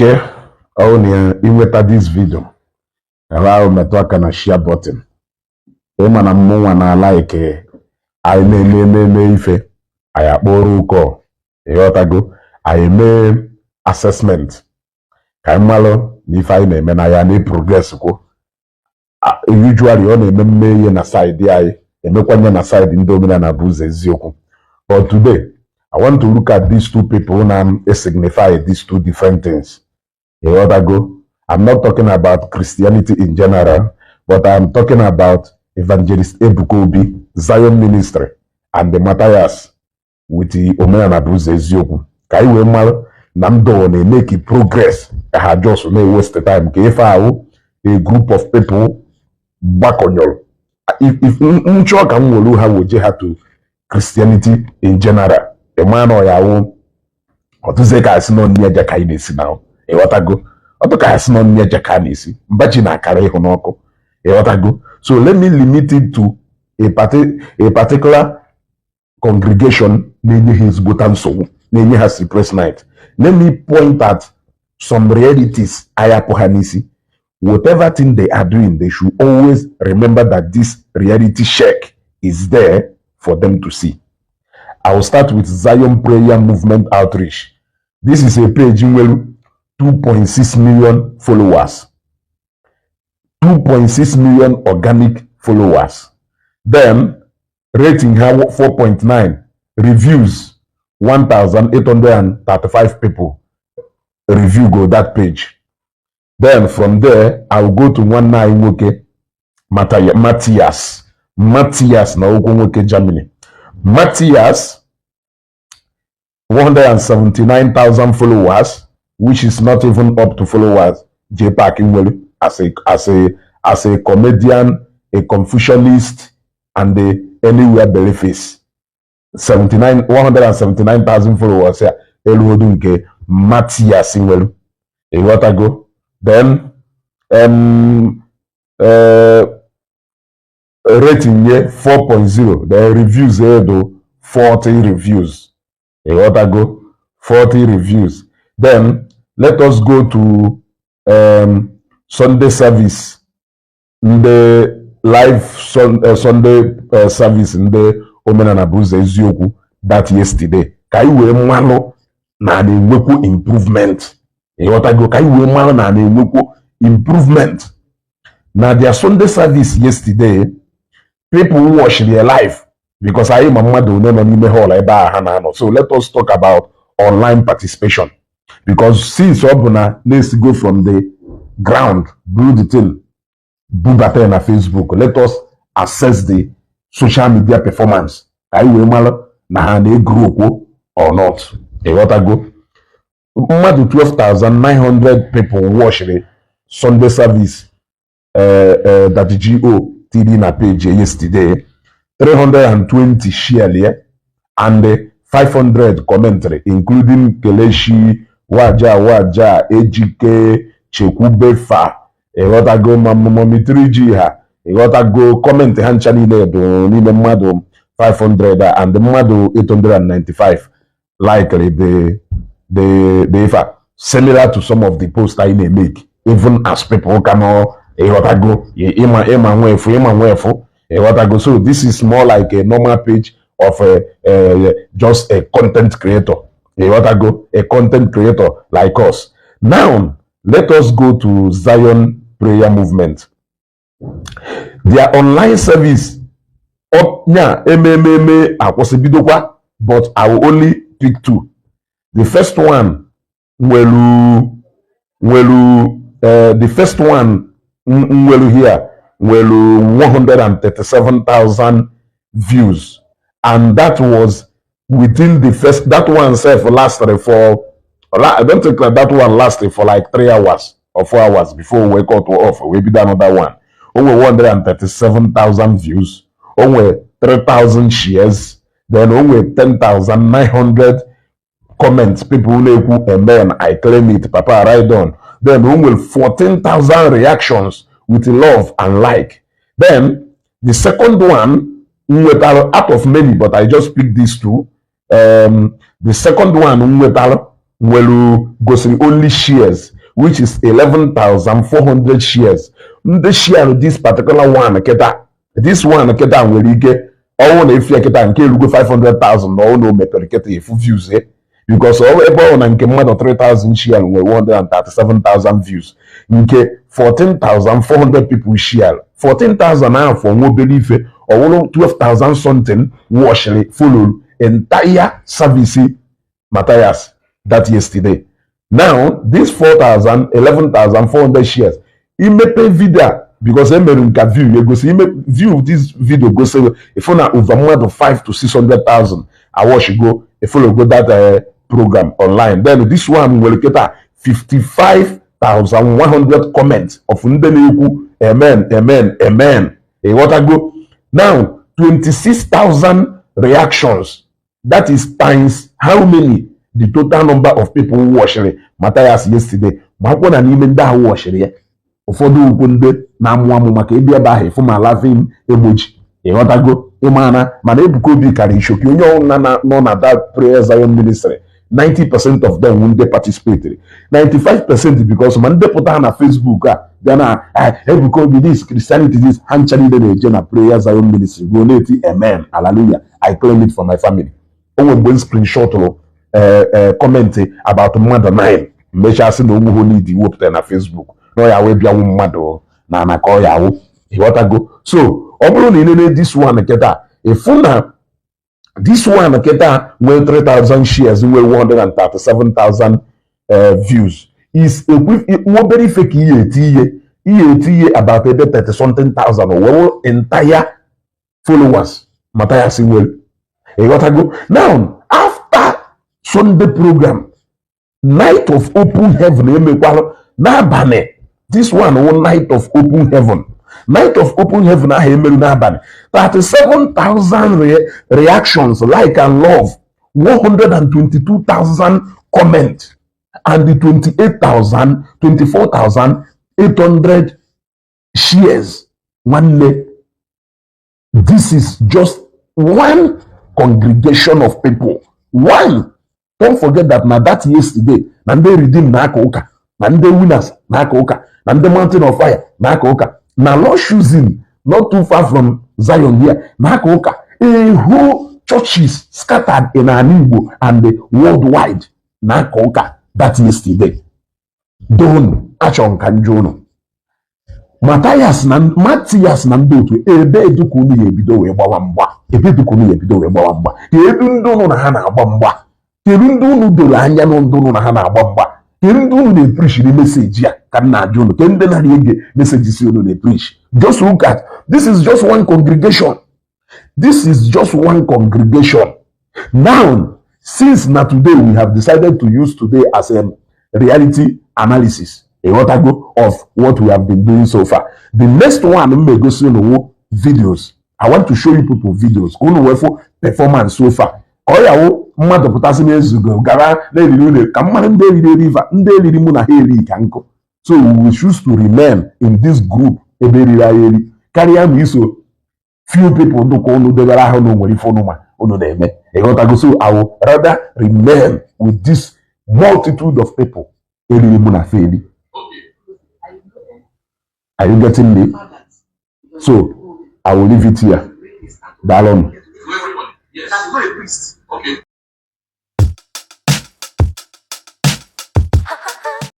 Okay, ọ na ịnweta this video, ahụ metụ aka na share button. Ịma na mmụnwa na like anyị na-eme ememe ife anyị akpọrọ ụkọ, ịghọtago? Anyị eme assessment ka anyị malụ na ife anyị na-eme na ya na progress kwo. Usually ọ na-eme mmehie na side anyị, emekwanye na side ndị Omenala Bụ Ụzọ Eziokwu. But today I want to look at these two people na signify these two different things, ịghọtago? I'm not talking about Christianity in general, but I'm talking about Evangelist Ebuka Obi, Zion Ministry, and the Matthias with the Omenala Bụ Ụzọ Eziokwu, ka anyị wee mara na ndụ na-emeki progress, ka ha just na-waste time, ka ife ahụ a group of people gbakọnyọrọ. If nchọ ka m were ha weje ha to Christianity in general, ịma na ọ ya wụ ọtụzie ka asị nọ nne eje ka anyị na-esi na, ịghọtago? Ọtụ ka asị nọ nne eje ka a na-esi mba ji na akara ịhụ n'ọkụ, ịghọtago? So let me limit it to a particular congregation na-enye ha ezigbota nsogbu, na-enye ha sleepless night. Let me point at some realities anyị apụ ha n'isi. Whatever thing they are doing, they should always remember that this reality check is there for them to see. I will start with Zion Prayer Movement Outreach. This is a page nwere 2.6 million followers, 2.6 million organic followers. Then rating ha 4.9, reviews 1835 people review go that page. Then from there I will go to nwanne anyị nwoke Matthias, Matthias na okwu nwoke Germany. Matthias, 179,000 followers, which is not even up to followers JPAC nwere as a comedian, a confusionist, and a anywhere beliefs. 79 179,000 followers ya eluodu nke Matthias nwere, ịghọtago? Then rating nye 4.0, then reviews edo 40 reviews, ịghọtago? 40 reviews. Then let us go to Sunday service, ndị live Sunday service ndị Omenala Bụ Ụzọ Eziokwu that yesterday, ka anyị wee mmalụ na na-enwekwu improvement, ịghọtago? Ka anyị wee mmalụ na na-enwekwu improvement na their Sunday service yesterday. People watch their live, because anyị ma mmadụ one nọ n'ime hall ebe a ha na-anọ. So let us talk about online participation, because since ọ bụ na na-esigo from the ground build the thing bubata ya na Facebook, let us assess the social media performance ka anyị wee mara na ha na-egru okwo or not, ịghọtago? Mmadụ 12,900 people watched Sunday service that GO TV na page yesterday, 320 share ya and 500 commentary, including Kelechi Waja Waja, Ejike Chekwubefa, ịghọtago? Ma Mummy 3G ha, ịghọtago? Comment ha ncha niile bụ n'ime mmadụ 500, and mmadụ 895 likely the ife a, similar to some of the posts anyị na-emeke, even as people ka nọ, ịghọtago? Ịma ịma nwa efu, ịma nwa efu, ịghọtago? So this is more like a normal page of just a content creator, ịghọtago? A content creator like us. Now let us go to Zion Prayer Movement, their online service. Nya emememe akwụsị bidokwa, but I will only pick two. The first one nwelu the first one nwelu here nwelu 137,000 views, and that was within the first, that one self lasted for, I don't think that that one lasted for like 3 hours or 4 hours before we cut off, we bido another one. O nwere 137,000 views, o nwere 3,000 shares, then o nwere 10,900 comments, people na-ekwu "Amen, I claim it, papa, right on." Then o nwere 14,000 reactions with love and like. Then the second one nwetara, out of many, but I just picked these two, the second one nwetara Nwere gosiri only shares, which is 11,400 shares. Ndị share this particular one kịta, this one kịta nwere ike ọnwụ na efu ya kịta nke erugo 500,000 na ọnwụ na o mepere kịta efu views, eh? Because ọ ebe ọ na nke mmadụ 3,000 share nwere 137,000 views, nke 14,400 people share 14,000 ahụ for nwa obere ife, ọ wụrụ 12,000 something watchiri, follow entire service Matthias that yesterday. Now this 4,000 11,400 shares, imepe video a, because emere nka view egosi ime view this video gosiri ifu na over mmadụ 5 to 600,000 awatchigo, efollow go that program online. Then this one nwere kịta 55,100 comments of ndị na-ekwu "Amen, amen, amen." Ịghọtago? Now 26,000 reactions. That is times how many? The total number of people watchiri Matthias yesterday. Ma akwụkwọ na n'ime ndị ahụ watchiri ya, ụfọdụ ukwu ndị na-amụ amụ maka ịbịa ebe ahụ ịfụ ma laughing emoji. Ịghọtago? Ịmana mana Ebuka Obi kara ishoki onye ọbụla nọ na that Prayer Zion Ministry. 90% of them ndị participated, 95%, because ma ndị pụta na Facebook a bịa na "Ebuka Obi this, Christianity this", ha ncha niile na-eje na Prayer Zion Ministry go na-eti "Amen, hallelujah, I claim it for my family." O nwere mgbe m screenshotụrụ comment about mmadụ 9, mechaa sị na onwe need wepụtara na Facebook na ọ ya wee bịanwu mmadụ na ana ka ọ ya awụ. Ịghọtago? So ọ bụrụ na ị nene this one kịta, ịfụ na this one kịta nwee 3000 shares, nwee 137,000 views, is nwa obere ife ka ihe eti ihe about ebe 30 something thousand wee entire followers Matthias nwere. Ịghọtago? Now after Sunday program, Night of Open Heaven emekwalụ n'abalị. This one wụ Night of Open Heaven. Night of Open Heaven ahụ emerụ n'abalị, 37,000 reactions, like and love, 122,000 comment and the 28,000 24,800 shares. Nwanne, this is just one congregation of people. One, don't forget that na that yesterday na ndị Redeem na-aka ụka, na ndị Winners na-aka ụka, na ndị Mountain of Fire na-aka ụka, na Lord Choosing not too far from Zion here na-aka ụka, a whole churches scattered in ala Igbo and worldwide na-aka ụka that yesterday. Don achọ nka njọ unu Matthias na Matias na ndị otu ebe eduka unu ya ebido wee gbawa mgba, ebe eduka unu ya ebido wee gbawa mgba. Kedu ndị unu na ha na-agba mgba? Kedu ndị unu doro anya na ndị unu na ha na-agba mgba? Kedu ndị unu na-epreachiri message a ka m na-ajụ unu? Kedu ndị nara ege message si unu na-epreach? Just look at this. Is just one congregation. This is just one congregation. Now, since na today we have decided to use today as a reality analysis, ịghọtago, of what we have been doing so far, the next one m egosi unu wụ videos. I want to show you people videos ka unu wee fụ performance so far, ka ọ ya wụ mmadụ pụtasị n'ezugo gara na-eriri unu ka mmadụ ndị eriri eriva, ndị eriri mụ na ha eri ka nkụ. So we will choose to remain in this group ebe eriri anyị eri karịa ma iso few people dụka unu debere ahụ na onwere ife unu ma unu na-eme. Ịghọtago? So I will rather remain with this multitude of people eriri mụ na fa eri. Are you getting me? So I will leave it here. Daalụnụ. To everybody. Yes. That's not a priest. Okay.